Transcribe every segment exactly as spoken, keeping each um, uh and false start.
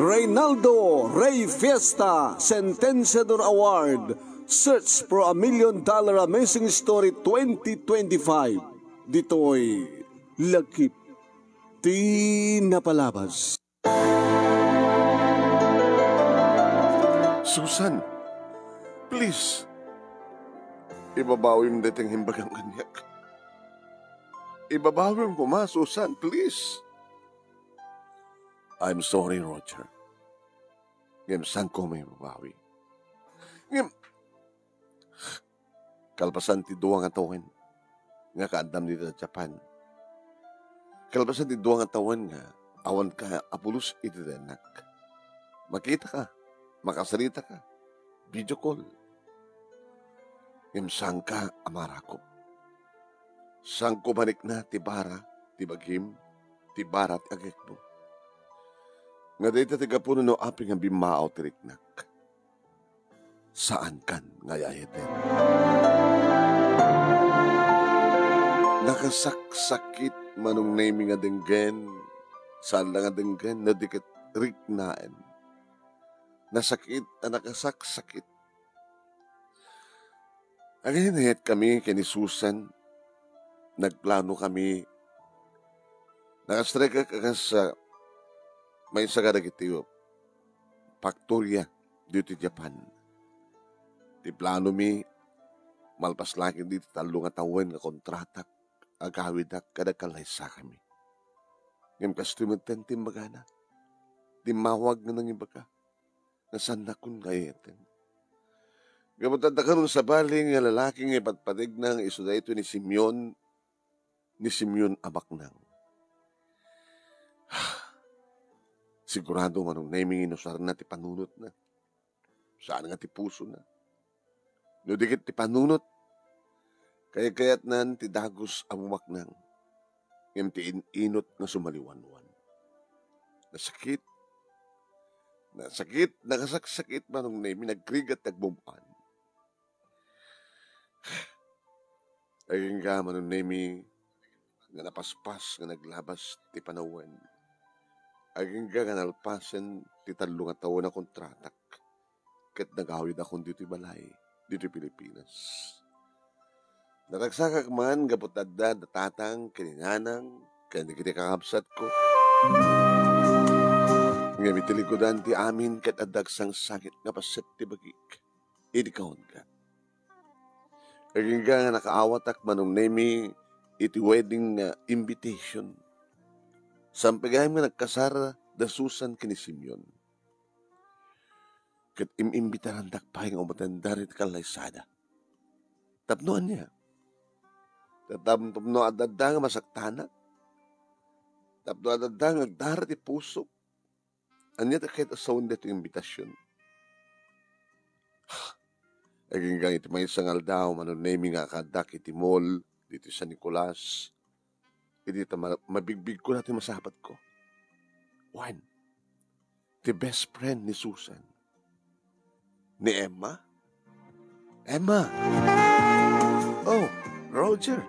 Reynaldo Rey Fiesta Sentenciador Award, Search for a Million Dollar Amazing Story twenty twenty-five. Ditoy lakip ti napalabas. Susan, please. Ibabawim daytoy nga imbagam kaniak. Ibabawim koma, Susan, please. I'm sorry, Roger. Ngem saanko mababawi. Ngem, kalpasan ti dua nga tawen nga kaaddam dita Japan. Kalpasan ti dua nga tawen nga awanka a pulos iti tennak. Makitaka, makasaritaka, video call. Ngem saanka a marakop. Saanko marikna ti bara ti bagim, ti bara ti agekmo. Nga dayta ti gapuna no apay nga bimmaaw ti riknak. Saankan nga ay-ayaten. Nakasaksakit, Manong Nemy, nga denggen, saan la nga denggen, no di ket riknaen. Nasakit a nakasaksakit. Aginayatkami ken ni Susan, nagplanokami. Nakastrike a kas, ah, maysa kadagiti faktoria ditoy Japan. Ti planomi, malpas la ketdi ti tallo nga tawen nga kontratak, agawidak kada kallaysakami. Ngem kastoy metten ti imbagana. Dimmawag nga nangibaga nga saannakon nga ay-ayaten. Gapu ta adda karon sabali nga lalaki nga ipatpategna nga isu daytoy ni Simeon, ni Simeon a baknang. Sigurado, Manong Nemy, nga inusarna ti panunotna. Saan nga ti pusona. No di ket ti panunot, kayat-kayatnan ti dagus a bumaknang, ngem ti in-inut nga sumaliwanwan. Nasakit. Nasakit, nakasaksakit, Manong Nemy, nagrigat ti agmum-an. Agingga, Manong Nemy, nga napaspas nga naglabas ti panawen. Agingga nga nalpasen ti tallo nga tawen a kontratak ket nagawidakon ditoy balay, ditoy Pilipinas. Naragsakak man gapu ta adda da tatang ken ni nanang ken dagiti kakabsatko. Ngem iti likudan ti amin ket adda agsangsangit nga paset ti bagik. Idi kaunga. Agingga nga nakaawatak, Manong Nemy, iti wedding nga invitation. Saan pay gayam nga nagkasar da Susan ken ni Simeon. Ket im-imbitarandak pay nga umattendar iti kallaysada. Tapno ania? Tap-, tapno adda nga masaktanak? Tapno adda nga agdara ti pusok? Ania ta ket a sawen daytoy imbitasion? Agingga iti maysa nga aldaw, Manong Nemy, nga akaaddak iti mall ditoy San Nicolas. Idi ta ma-, mabigbigko daytoy masapatko. Wen, ti best friend ni Susan. Ni Emma? Emma! Oh, Roger!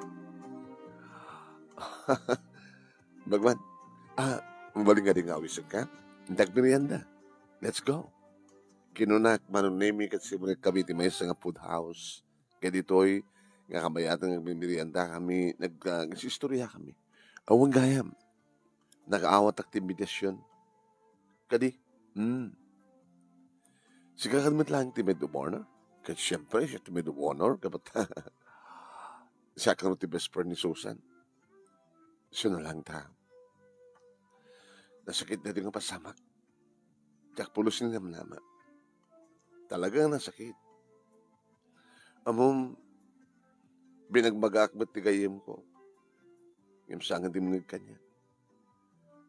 Bagman, ah, mabalin nga di nga awisenka? Intak merienda. Let's go. Kinunak, Manong Nemy, ket simrekami iti maysa nga food house. Ket ditoy nga kabayatan nga agmemeriendakami, nag-, ah, nagsistoryakami. Awan gayam, nakaawatak ti imbitasion. Kadi, hmm. Sika kadi met laeng ti maid of honor? Ket siempre, siak ti maid of honor, gapu ta siak kano ti best friend ni Susan. Siak laeng ta. Nasakit daytoy nga pasamak. Diak pulos ni namnama. Talaga nga nasakit. Ammom, binagbagaak met ti gayyemko. Ngem saan nga dimngeg kaniak.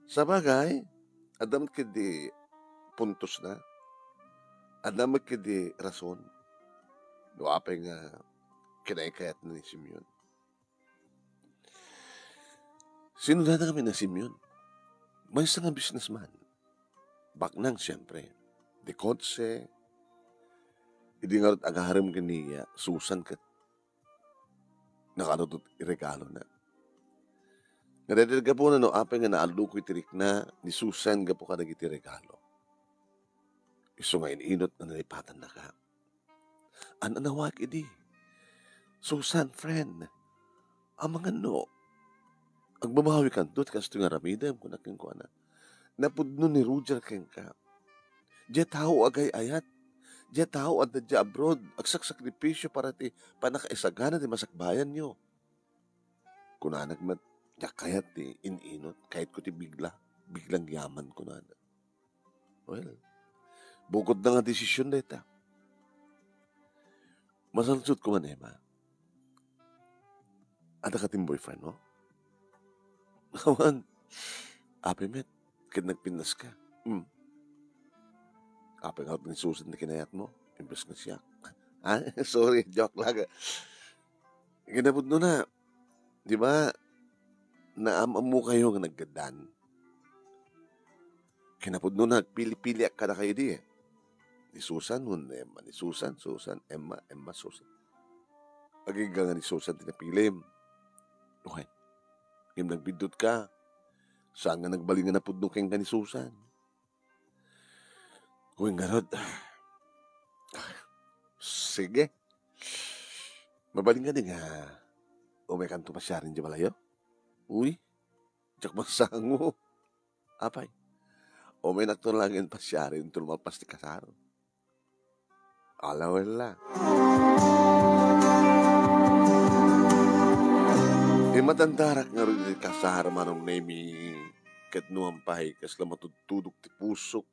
Sabagay, adda met ketdi puntosna. Adda met ketdi rason. No apay nga kinaykayatna ni Simeon. Sinodana kami ni Simeon. Maysa nga businessman. Baknang, siempre. Di kotse. Idi ngarud agarem ken ni Susan ket nakarutot iregalona. Nga daydi gapuna no apay nga naallukoy ti rikna ni Susan gapu kadagiti regalo. Isu nga in-inot nga nalipatannaka. An-anawak idi, "Susan, friend, amangan no agbabawikanto ti kastoy nga aramidem," kuna kenkuana. "Napudno ni Roger kenka. Diay tao agay-ayat. Diay tao adda diay abroad, agsaksakripisio para ti pannakaisagana ti masakbayanyo." Kunanak met, "Diak kayat ti in-inot, kayatko ti bigla, biglang yaman," kunana. Well, bukod na nga desisyon dayta. Masalsut ko man, Emma. Adda ka ti boyfriend mo? Awan. Apay met, ket nagpintas ka. Hmm. Apay nga ni Susan ti kinayat mo? Imbes nga siya. Ah, sorry, joke lang. Kinapudno na, di ba, naam-ammo kayo nga naggaddan. Kinapudno na, nagpili-pili ak kadakayo di, eh. Ni Susan, wenno Emma. Ni Susan, Susan, Emma, Emma, Susan. Agingga nga ni Susan ti napilim. Okay. Ngem nagbiddut ka. Saan nga nagbalin nga napudno kenka ni Susan? Uy, ngarud. Sige. Mabalin nga di nga umaykanto pasiaren di balayo? Uy, diak masango. Apay, umaynakto laeng pasiaren inton malpas ti kasar. Alawella. Immatandarak ngarud iti kasar, Manong Nemi, ket nuan pay, kasla matudtudok ti pusok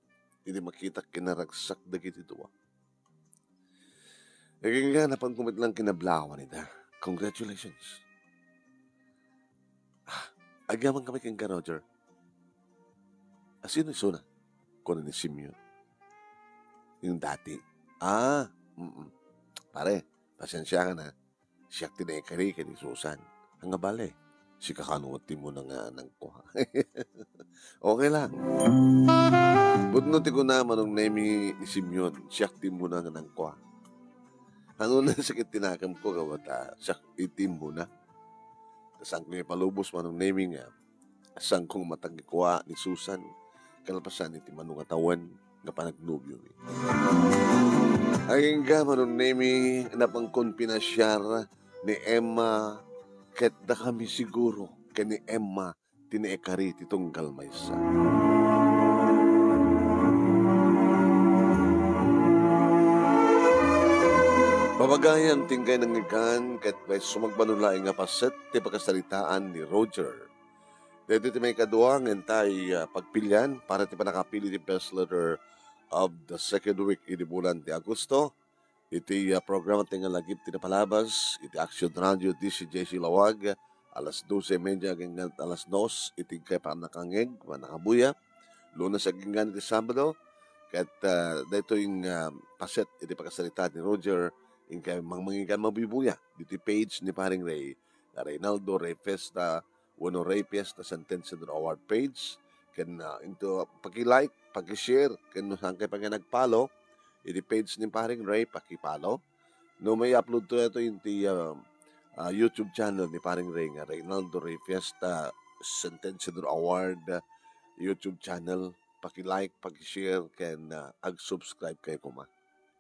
idi makitak kinaragsak dagiti dua. Agingga, napanko met lang kinablawan ida. Congratulations. Ah, agyaman kami kenka, Roger. Ah, sino isuna? Kuna ni Simeon. Yung dati. Ah, mm-mm. Pare, pasensya ka na. Siak ti naikari ken ni Susan. Ania bale, sika kano ti immuna nga nangkua? Okay lang. Pudno ti kuna, Manong Nemi, ni Simeon, siak ti immuna nga nangkua. Ano na sakit tinakam ko, kawata, siak iti immuna. Saan ko ipalubos, Manong Nemi, nga saan kong matagikua ni Susan, kalpasan iti mano nga tawen nga panagnobiomi. Agingga, Manong Nemi, napankon pinasiar ni Emma, ket dakami siguro ken ni Emma ti naikari ti tunggal maysa. Babaga gayam ti inkay nangngegan, ket may sumagmamano laeng nga paset ti pakasaritaan ni Roger. Daytoy ti maikadua nga intay, ah, pagpilian para ti pannakapili ti best letter of the second week idi bulan ti Agosto. Iti, ah, programa ti Ngalagip ti Napalabas iti Action Radio D C J C Laoag, alas doce y media agingga alas dos, iti inkay pannakangngeg, pannakabuya, Lunes agingga iti Sabado, ket, ah, daytoy nga paset iti pakasarita ni Roger, inkay mangmangikan mabubuya diti page ni Paring Ray, nga Reynaldo Ray Fiesta, wenno Ray Fiesta Centennial Award page. Ken, ah, into, paki-like, paki-share, ken no saan kay pay nga nag-follow iti page ni Paring Ray, paki-follow. No mai-upload to ito iti, ah, ah, YouTube channel ni Paring Ray nga Reynaldo Ray Fiesta Centennial Award, ah, YouTube channel, paki-like, paki-share, ken, ah, ag-subscribe kayo koma.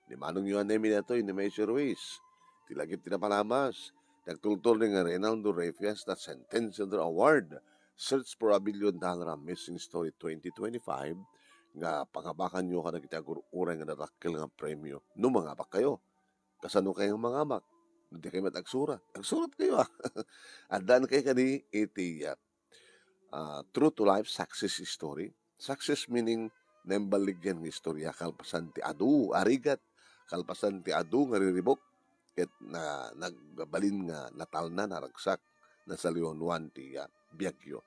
Ni Manong Yohan Nemi daytoy, ni Mayor Ruiz. Ti Lagip ti Napalabas. Nagtultol ni nga Reynaldo Ray Fiesta Centennial Award, Search for a Billion Dollar Amazing Story twenty twenty-five, nga pangabakanyo kadagiti agur-uray nga nadakkel nga premio no mangabak kayo. Kasano kayo mangabak? No di kayo met agsurat. Agsurat kayo, ah. Addaan kayo kadi iti, ah, ah, true to life success story. Success meaning naimbaligyan nga istorya kalpasan ti adu a rigat, kalpasan ti adu nga riribuk, ket na, nagbalin nga natalna, naragsak, nasaliwnuan ti, ah, biagyo.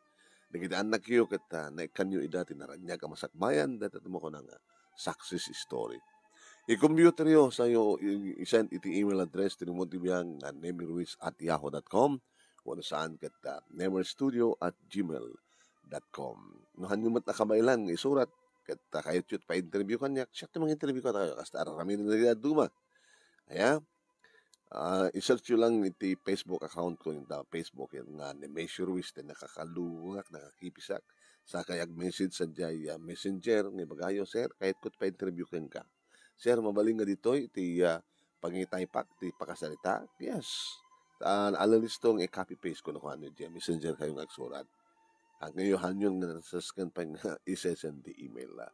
Dagiti annakyo ket, ah, naikkanyo ida ti naraniag a masakbayan, dayta ti makuna nga success story. I-computeryo, sayo i-, i-send iti email address ti Rimon ti Biag nga nemiruiz at yahoo dot com, wenno saan ket, ah, nemerstudio at gmail dot com. No hanyo met a kabaelan nga isurat, ket, ah, kayatyo ti pa-interview kaniak, siak ti mang-interview kadakayo, kasta ar-aramiden dagiti dadduma. Aya, Ah, i-search yo lang iti Facebook account ko, yung ta-, Facebook, yan nga ni Messi Ruiz, ta nakakalungak, nakakipisak. Sakay ag-message sa jay, ah, messenger, nga ibagayo, "Sir, kayatko ti pa-interview kenka." "Sir, mabalin nga ditoy iti, ah, pangitaypak ti pakasarita?" Yes. Ah, alalisto nga i-copy paste ko no kano jay messenger kayo nga agsurat. Ang kayo hanyon nga nasasken pa nga isesend ti email na.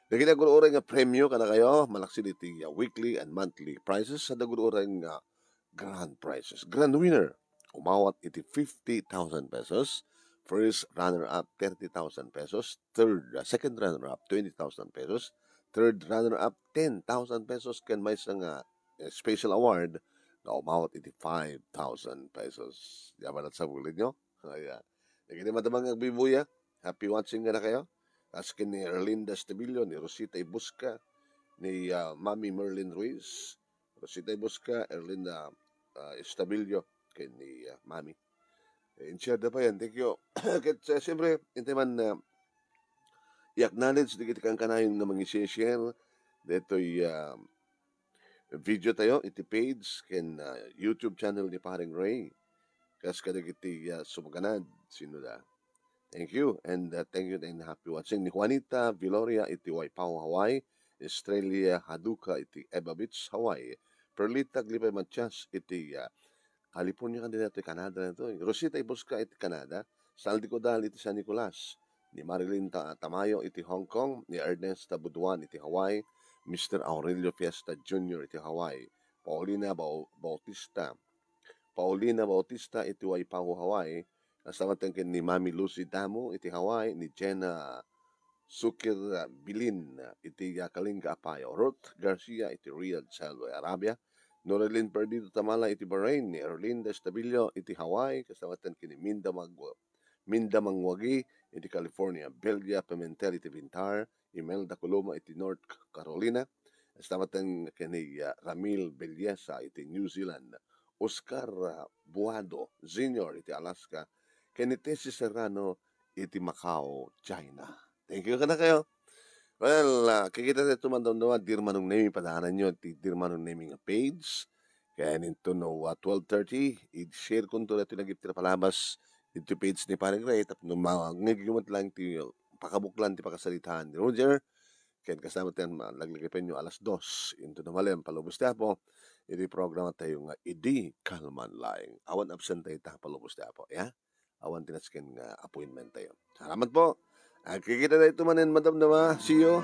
Dagiti agur-uray nga premyo kadakayo, malaksid iti, ah, weekly and monthly prizes, sa agur-uray nga grand prizes. Grand winner, umawat iti fifty thousand pesos. First runner-up, thirty thousand pesos. Third, uh, second runner-up, twenty thousand pesos. Third runner-up, ten thousand pesos. Ken maysa nga, eh, special award nga umawat iti five thousand pesos. Diay met sa bulid nyo? Ayan. Dagiti matabang nga agbibuya, happy watching kadakayo. Asken ni Erlinda Estabillo, ni Rosita Ibusca, ni, ah, Mami Merlin Ruiz, Rosita Ibusca, Erlinda, ah, Estabillo, ken ni, ah, Mami. Eh, in-share da pa yan. Thank you. Ket, ah, siyempre, intay man, ah, i-acknowledge dagiti kankanayon nga mangi-share daytoy, ah, video tayo iti page ken, ah, YouTube channel ni Paring Ray. Kas kadagiti, ah, sumaganad, sino da? Thank you, and, uh, thank you, and happy watching. Ni Juanita Viloria iti Waipahu, Hawaii. Estrella Haduka iti Eva Beach, Hawaii. Perlita Aglipay Matias iti, uh, California, kandida iti Canada na to, eh. Rosita Ibusca iti Canada. Saldi Codal iti San Nicolas. Ni Marilyn Ta-, Tamayo iti Hong Kong. Ni Ernesta Buduan iti Hawaii. Mister Aurelio Fiesta Junior iti Hawaii. Paulina Bau-, Bautista Paulina Bautista iti Waipahu, Hawaii, kasta met ken ni Mami Lucy Damo iti Hawaii, ni Jenna Sukir Bilin iti Yakalinga, Apayao, Ruth Garcia iti Riyadh, Saudi Arabia, Norelin Perdido Tamala iti Bahrain, ni Erlinda Estabillo iti Hawaii, kasta met ken ni Minda Magwa-, Minda Mangwagi iti California, Belia Pimentel iti Vintar, Imelda Coloma iti North Carolina, kasta met ken ni, ah, Ramil Belleza iti New Zealand, Oscar, ah, Buado Junior iti Alaska, ken ni Tessie Serrano iti Macau, China. Thank you kadakayo. Well, ah, kikita tayo tumandamdama, Dear Manong Nemi, padaananyo ti Dear Manong Nemi nga page. Ken inton no, ah, twelve thirty, i-share konto daytoy nga agiptira palabas iti page ni Paring Ray, tapno ma-, ngegyo met lang ti pakabuklan ti pakasaritaan ni Roger. Ken kasta met ken, ma-, laglagipenyo alas dos inton no malem, palubos ti Apo, iti programa tayo nga Idi Kalman Laeng. Awan absent tayo ta, palubos ti Apo, ya? Awan ti nasken nga appointment tayo. Salamat po. Agkikita tayo manen, madamdama. See you.